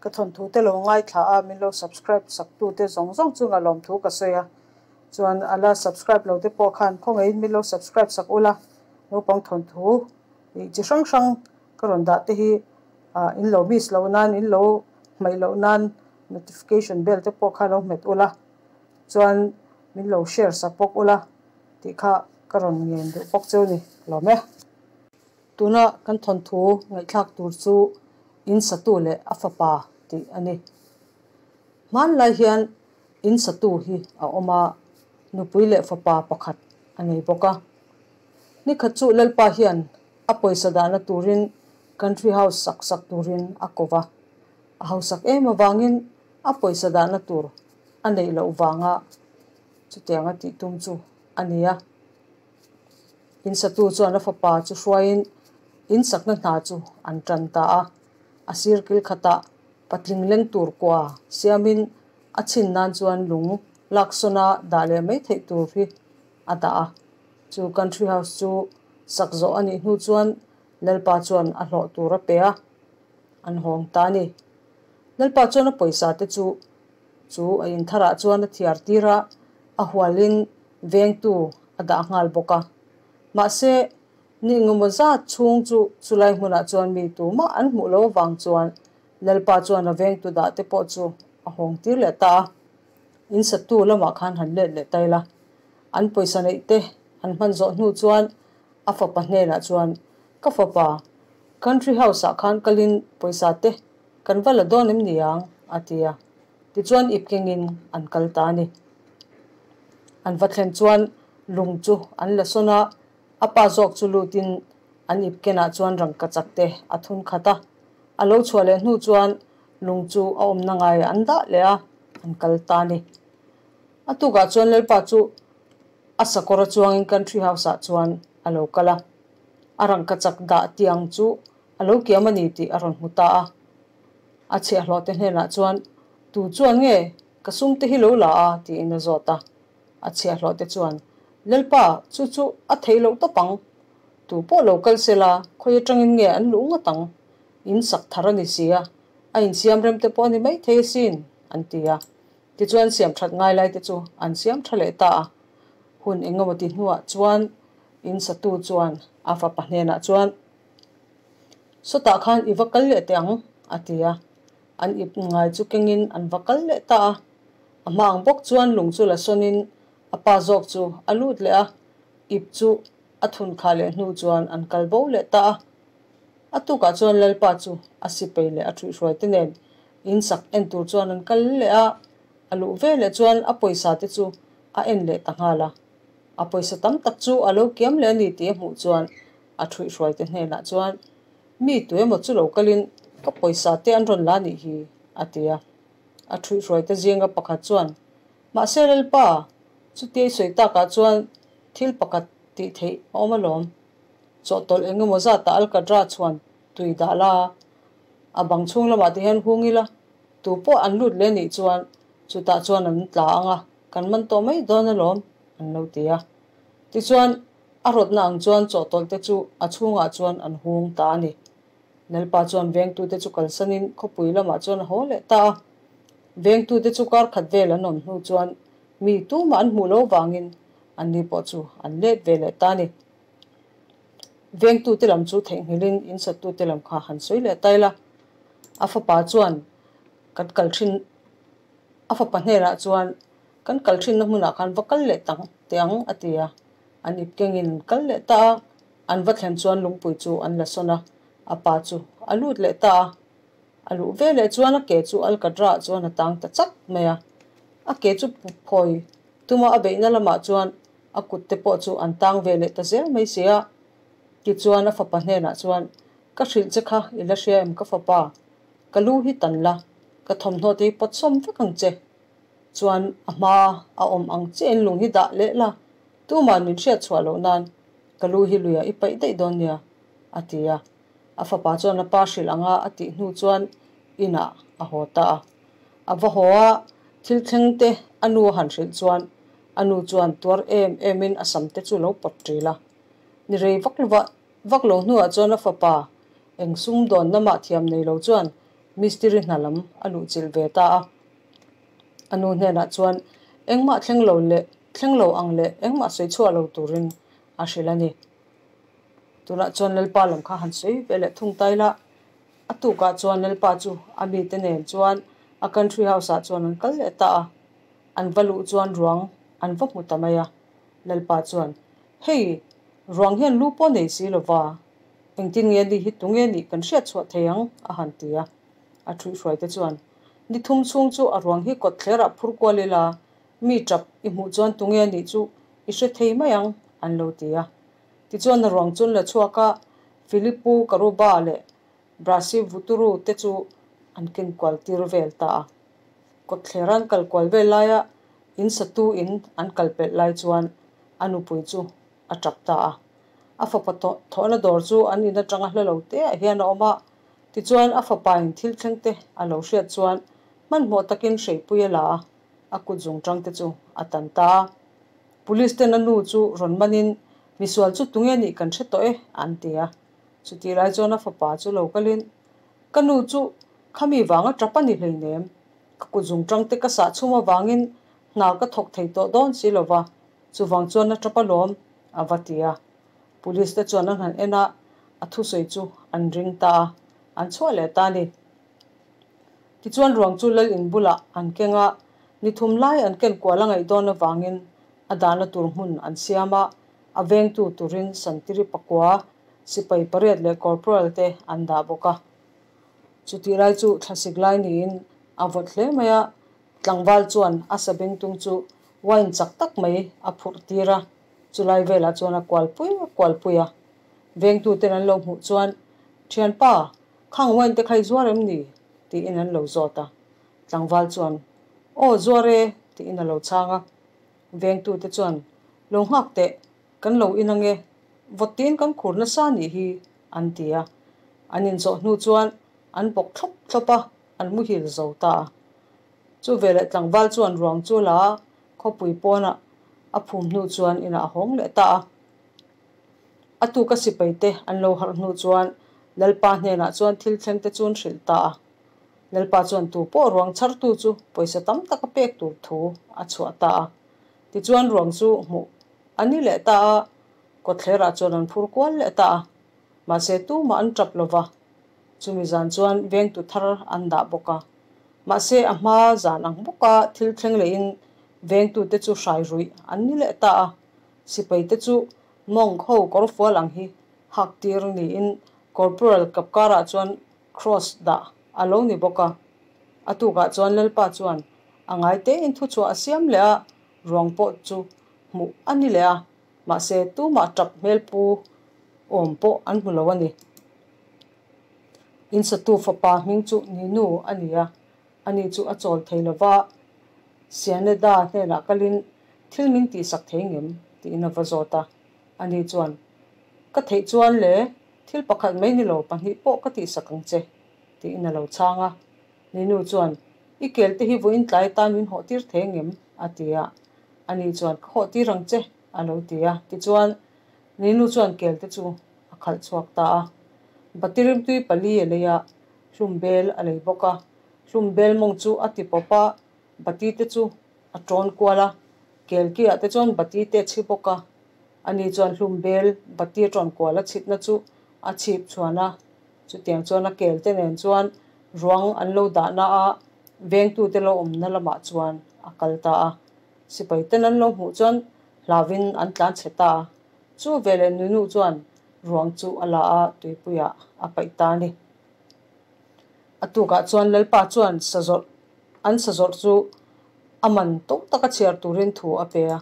Ka thawnthu te lo ngaithla a, min lo subscribe sak tu te zawng zawng chunga lawmthu ka sawi a. Chuan a la subscribe lo te pawh khan khawngaihin min lo subscribe sak ula, naupang thawnthu ih chi hrang hrang ka rawn dah te hi ah in lo miss loh nan, in lo hmaih loh nan notification bell te pawh kha lo hmet ula, chuan min lo share sak bawk ula tih kha ka rawn ngen duh bawk cheu ni lawm e. Tuna kan thawnthu ngaihthlak tur chu in satu leh a fapa tih a ni. Hmanlai hian in satu hi a awm a, nupui leh fapa pakhat a nei bawk a. Nikhat chu Lalpa hian a pawisa dahna turin country house sak sak turin a ko va. A hausak em avangin a pawisa dahna tur a neih loh vanga chutianga tih tum chu a ni a. In satu chuan a fapa chu hruaiin in sakna hna chu an tan ta a. A sir kil khatah patling leng tur kua siamin a chhin nan chuan lung laksawna dah leh mai theih tur hi a dah a. Chu country house chu sak zawh a nih hnu chuan Lalpa chuan a hlawh tur a pe a, an hawng ta a ni. Lalpa chuan a pawisa te chu chu a intharah chuan a thiar tir a, a hualin vengtu a dah nghal bawk a. Mahse, ni engemaw zat chhung chu chulai hmunah chuan mi tumah an hmuh lo avang chuan Lalpa chuan a vengtu dah te pawh chu a hawng tir leh ta a. In satu lamah khan han let leh ta ila. An pawisa neih te an hman zawh hnu chuan a fapa hnenah chuan, Ka fapa, country house-ah khan kalin pawisa te kan va la dawn em ni ang? a ti a. Tichuan ip kengin an kal ta a ni. An va thlen chuan lung chu an la sawn a, a pa zawk chu lutin an ip kenah chuan rangkachak te a thun khat a. A lo chhuah leh hnu chuan lung chu a awmna ngaiah an dah leh a, an kal ta a ni. A tukah chuan Lalpa chu a sakawr a chuangin country house-ah chuan a lo kal a. A rangkachak dah tiang chu a lo kiam a ni tih a rawn hmu ta a. A chhiahhlawhte hnenah chuan, Tu chuan nge ka sumte hi lo la a? tiin a zawt a. A chhiahhlawhte chuan, Lalpa, chu chu a theih loh tawp ang. Tu pawh lo kal se la, khawi atangin nge an luh ngawt ang? In sak thar a ni si a, a insiam rem te pawh a ni maithei asin, an ti a. Tichuan siam that ngai lai te chu an siam tha leh ta a. Hun engemaw ti hnuah chuan in satu chuan a fapa hnenah chuan, Sawtah khan i va kal leh teh ang, a ti a. An ip ngai chu kengin an va kal leh ta a. A hma ang bawk chuan lung chu la sawnin a pa zawk chu a lut leh a, ip chu a thun khah leh hnu chuan an kal bo leh ta a. A tukah chuan Lalpa chu a sipei leh a ṭhuihhruai te nen in sak en tur chuan an kal leh a, a luh ve leh chuan a pawisa te chu a en leh ta nghal a. A pawisa tam tak chu a lo kiam leh a ni tih a hmuh chuan a ṭhuihhruai te hnenah chuan, Mi tu emaw chu lo kalin ka pawisa te an rawn la nih hi, a ti a. A ṭhuihhruai te zinga pakhat chuan, Mahse Lalpa, chutia i sawi takah chuan thil pakhat tih theih a awm alawm. Chawhtawlh eng emaw zatah Alkadra chuan tui dah la, a bang chhung lamah te hian hung ila, tu pawh an lut leh nih chuan chutah chuan an tla ang a, kan man tawh mai dawn alawm, an lo ti a. Tichuan, a rawtna ang chuan chawhtawlh te chu a chhungah chuan an hung ta a ni. Lalpa chuan vengtute chu kalsanin khawpui lamah chuan a haw leh ta a. Vengtute chu kar khat vel an awm hnu chuan mi tumah an hmuh lo vangin anni pawh chu an let ve leh ta a ni. Vengtute lam chu theihnghilhin insattute lam kha han sawi leh ta ila. A fapa chuan kan kal thin a fapa hnenah chuan kan kal thinna hmunah khan va kal leh tang teh ang a ti a. An ip kengin an kal leh ta a, an va thlen chuan lungpui chu an la sawn a, a pa chu a lut leh ta a. A luh ve leh chuan a ke chu Alkatra ah chuan a tang ta chat mai a. A ke chu phawi tuma a beihna lamah chuan a kut te pawh chu an tang ve leh ta zel mai si a. Tichuan a fapa hnenah chuan, Ka hrilh che kha i la hria em ka fapa? Ka lu hi tan la, ka thawmhnaw te hi pawt sawm vek ang che. Chuan a hma a awm ang chiahin lung hi dah leh la, tuma'n min hriat chhuah loh nan ka lu hi luiah i paih daih dawn nia, a ti a. A fapa chuan a pa hrilh anga a tih hnu chuan inah a haw ta a. A va haw a, thil thleng te a nu a han hrilh chuan a nu chuan tuar em emin a sam te chu lo pawt ṭil a. Ni rei vak lova vak lo hnuah chuan a fapa eng sum dawn lamah thiam nei lo chuan mistiri hna lam a luhchilh ve ta a. A nu hnenah chuan engmah thleng lo leh thleng lo ang leh engmah sawi chhuah lo turin a hrilh a ni. Tunah chuan Lalpa lam kha han sawi ve leh thung ta ila, a tukah chuan Lalpa chu a mite nen chuan a country house ah chuan an kal leh ta a. An va luh chuan ruang an va hmu ta mai a. Lalpa chuan, Hei, ruang hian lu pawh nei si lova, engtin nge ni hi tunge nih kan hriat chhuah thei ang? a han ti a. A thuihhruaite chuan, Ni thum chhung chu a ruang hi kawt thlerah phur kual ila, mi tap i hmuh chuan tunge nih chu i hre thei mai ang, an lo ti a. Tichuan a ruang chu an la chhuak a, Filipu Karuba leh Brasi Vuturu te chu an ken kual tir vel ta a. Kawtthler an kal kual vel laia in satu in an kal pelh lai chuan a nupui chu a tap ta a. A fapa thawhna dawr chu an in atanga hla lo te ah hian a awm a. Tichuan a fapa in thil thleng te a lo hriat chuan hmanhmawh takin hreipui a la a, a kut zungtang te chu a tan ta a. Police ten a nu chu rawn manin misual chu tunge nih kan hre tawh e an ti a. Chutih lai chuan a fapa chu lo kalin ka nu chu Khami vanga tap a ni hleinem. Ka kut zungtang te ka sah chhum avangin hna ka thawk thei tawh dawn si lo va, chuvang chuan a tap alawm, a va ti a. Police te chuan an han en a, a thusawi chu an ring ta a, an chhuah leh ta a ni. Tichuan ruang chu lal in bulah an keng a, ni thum lai an ken kual a ngaih dawn avangin a dahna tur hmun an siam a, a vengtu turin santiri pakua, sipai pariat leh corporal te an dah bawk a. Chutih lai chu thlasik lai niin a vawt hle mai a, tlangval chuan a sabengtung chu wine chak tak mai a phurh tir a, chulai velah chuan a kualpui a kualpui a. Vengtuten an lo hmuh chuan, Thianpa, khang wine te kha i zuar em ni? tiin an lo zawt a. Tlangval chuan, Aw, zuar e, tiin a lo chhang a. Vengtute chuan, Lo nghak teh, kan lo in ange, vawt tiin kan khur nasa nih hi, an ti a. An inzawh hnu chuan an bawk thlawp thlawp a, an muhil zo ta a. Chu veleh tlangval chuan ruang chu la a, khawpui pawnah a phum hnu chuan inah a hawng leh ta a. A tuka sipai te an lo harh hnu chuan Lalpa hnenah chuan thil thleng te chu an hrilh ta a. Lalpa chuan tu pawh ruang chhartu chu pawisa tam tak a pek tur thu a chhuah ta a. Tichuan ruang chu hmuh a ni leh ta a, kawtthlerah chuan an phur kual leh ta a. Mahse tumah an tap lo va, chumi zan chuan vengtu thar an dah bawk a. Mahse a hma zan ang bawka thil thleng lehin vengtute chu hrai ruih an ni leh ta a. Sipaite chu monk ho kawrfual ang hi hak tir niin corporal kapkarah chuan cross dah a lo ni bawk a. A tukah chuan Lalpa chuan a ngai tein thuchhuah a siam leh a, ruang pawh chu hmuh a ni leh a. Mahse, tumah tap hmel pu awm pawh an hmu lo a ni. Insatu fapa hming chu Ninu a ni a, ani chu a chawl thei lo va, Sianeda hnenah kalin thil min tihsak thei ngem? tiin a va zawt a. Ani chuan, Ka theih chuan le, thil pakhat mai ni lo pahnih pawh ka tihsak ang che, tiin a lo chhang a. Ninu chuan, I kel te hi vawiin tlai atan min hawh tir thei ngem? a ti a. Ani chuan, Ka hawh tir ang che, a lo ti a. Tichuan, Ninu chuan kel te chu a khalh chhuak ta a. Batirim tui pali a lei a, hlum bel a lei bawk a. Hlum bel mawng chu a ti pawp a, bati te chu a tawn kual a. Kel kiah te chuan bati te a chhi bawk a. Ani chuan hlum bel bati a tawn kual a chhitna chu a chhip chhuan a. Chutiang chuan a kel te nen chuan ruang an lo dahna a, vengtute lo awmna lamah chuan a kal ta a. Sipai ten an lo hmuh chuan hlauin an tlan chhe ta a. Chu veleh Nunu chuan ruang chu a la a, tuipuiah a paih ta a ni. A tukah chuan Lalpa chuan sazawrh an sazawrh chu a man tawk taka chhiar turin thu a pe a.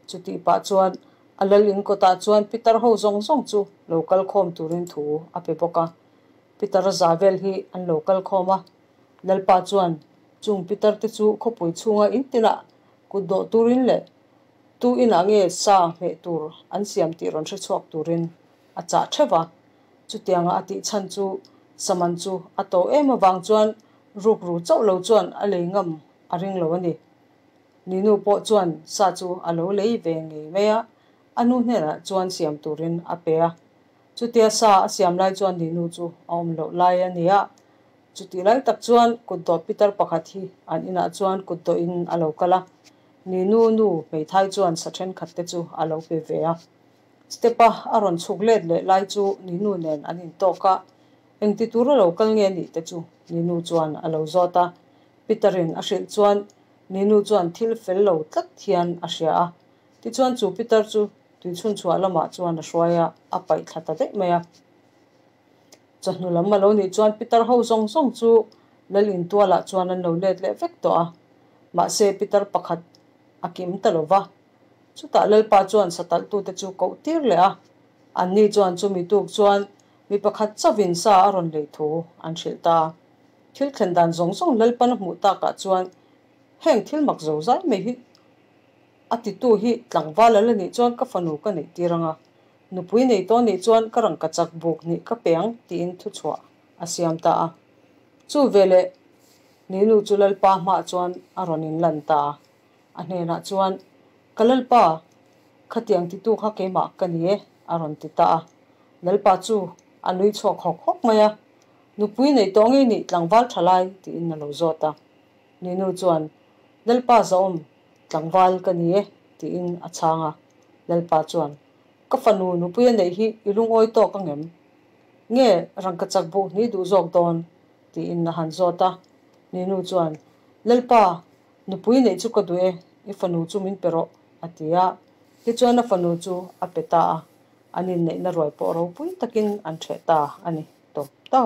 Chutih pah chuan a lal in kawtah chuan pitar ho zawng zawng chu lo kal khawm turin thu a pe bawk a. Pitar za vel hi an lo kal khawm a. Lalpa chuan chung pitar te chu khawpui chhunga in tinah kut dawh turin leh tu inah nge sa hmeh tur an siam tih rawn hre chhuak turin a chah theuh a. Chutianga a tih chhan chu saman chu a to em avang chuan rukru chauh lo chuan a lei ngam a ring lo a ni. Ninu pawh chuan sa chu a lo lei ve ngei mai a, a nu hnenah chuan siam turin a pe a. Chutia sa a siam lai chuan Ninu chu a awm loh lai a ni a. Chutih lai tak chuan kutdawh pitar pakhat hi an inah chuan kutdawhin a lo kal a, Ninu nu hmeithai chuan sa thenkhat te chu a lo pe ve a. Step-a a rawn chhuk let leh lai chu Ninu nen an intawk a, engti tur a lo kal nge nih te chu Ninu chuan a lo zawt a. Peter-in a hrilh chuan Ninu chuan thil fel lo tlat hian a hria a. Tichuan chu Peter chu tuichhunchhuah lamah chuan a hruai a, a paih thla ta daih mai a. Chawhnu lam a lo nih chuan Peter ho zawng zawng chu Lal intualah chuan an lo let leh vek tawh a. Mahse Peter pakhat a kim ta lo va. Chutah Lalpa chuan satalhtute chu koh tir leh a. Anni chuan chumi tuk chuan mi pakhat chauhin sa a rawn lei thu an hrilh ta. Thil thlen dan zawng zawng Lalpan a hmuh takah chuan heng thil mak zo zai mai hi a titu hi tlangval a la nih chuan ka fanu ka neih tir ang a, nupui nei tawh nih chuan ka rangka chak buk hnih ka pe ang tiin thuchhuah a siam ta a. Chu veleh Ninu chu Lalpa hmaah chuan a rawn inlan ta a, a hnenah chuan, Ka Lalpa, khatiang titu kha keimah ka ni e, a rawn ti ta a. Lalpa chu a nui chhuak hawk hawk mai a, Nupui nei tawh ngei nih tlangval tha lai, tiin a lo zawt a. Ninu chuan, Lalpa zahawm, tlangval ka ni e, tiin a chhang a. Lalpa chuan, Ka fanu nupui a neih hi i lungawi tawk ang em? Nge rangka chak buh hnih duh zawk dawn? tiin a han zawt a. Ninu chuan, Lalpa, nupui neih chu ka duh e, i fanu chu min pe rawh, a ti a. Tichuan a fanu chu a pe ta a, an inneihna ruai pawh ropui takin an ṭheh ta a ni tawp ta.